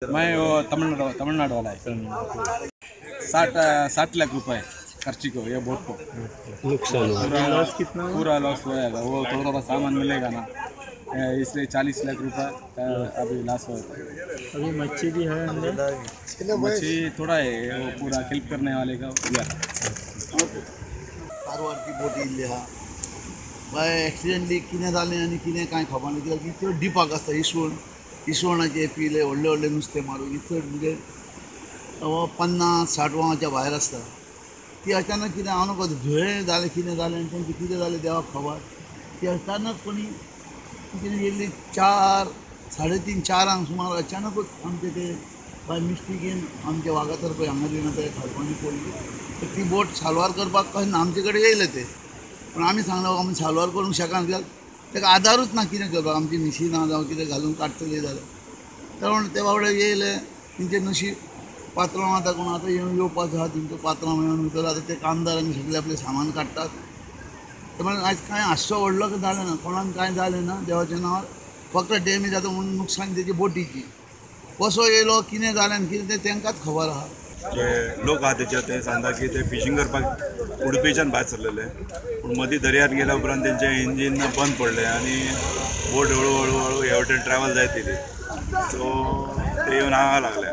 मैं वो तमिलनाडु तमिलनाडु वाला है। 60 लाख रुपए खर्ची को ये बोट को नुकसान हुआ। लॉस कितना? पूरा लॉस हो जाएगा। वो थोड़ा थोड़ा सामान मिलेगा ना, इसलिए 40 लाख रुपए अभी लॉस हुआ है। अभी मच्छी भी है अंदर? मच्छी थोड़ा है, वो पूरा हेल्प करने वाले का दिया। कारवारची बोट येयल्ली आहा। बाय एक्सिडेंटली कितें जालें आनी कितें कांय खबर ना, कित्याक चड डिपाक आसता इसवण, इसवणाचे पिले व्हडले व्हडले नुस्तें मारून चड म्हणजे 50-60 वांच्या भायर आसता। ती अचानक कितें हांव नको धुळें जालें कितें जालें आनी तेंचें कितें जालें देवाक खबर। ती अचानक कोणी कितें येयल्ली 4, 3:30, 4 सुमार अचानकूच आमचे ते बाय मिस्टेकीन आमच्या वागातर पळय हांगा बी ते खडपांनी पडली। ती बोट साल्वार करपाक कशें ना आमचे कडेन येयले ते, पूण आमी सांगला आमी साल्वार करूंक शकना कित्याक ताका आदारूच ना कितें करपाक, आमची मिशिनां जावं कितें घालून काडटली जाल्यार। तर ते बाबडे येयले, तेंचे नशीब पात्रांव आतां कोण आतां येवन येवपाचो आहा, तेंचो पात्रांव येवन भितर आतां ते कामदार आनी सगळे आपलें सामान काडटात। ते म्हणून आयज कांय हादसो व्हडलो जालें ना, कोणाक कांय जालें ना देवाच्या नांवार, फक्त डॅमेज जाता म्हणून नुकसान तेची बोटीची। कसो येयलो कितें जालें आनी कितें तें तांकांच खबर आहा। जे लोक आहा तेचे ते सांगता की ते फिशींग करपाक उडपीच्यान भायर सरलेले, पूण मदीं दर्यार गेल्या उपरांत तेंचें इंजीन बंद पडलें आनी बोट हळू हळू हळू हे वटेन ट्रॅवल जायत येयली, सो ते येवन हांगा लागले।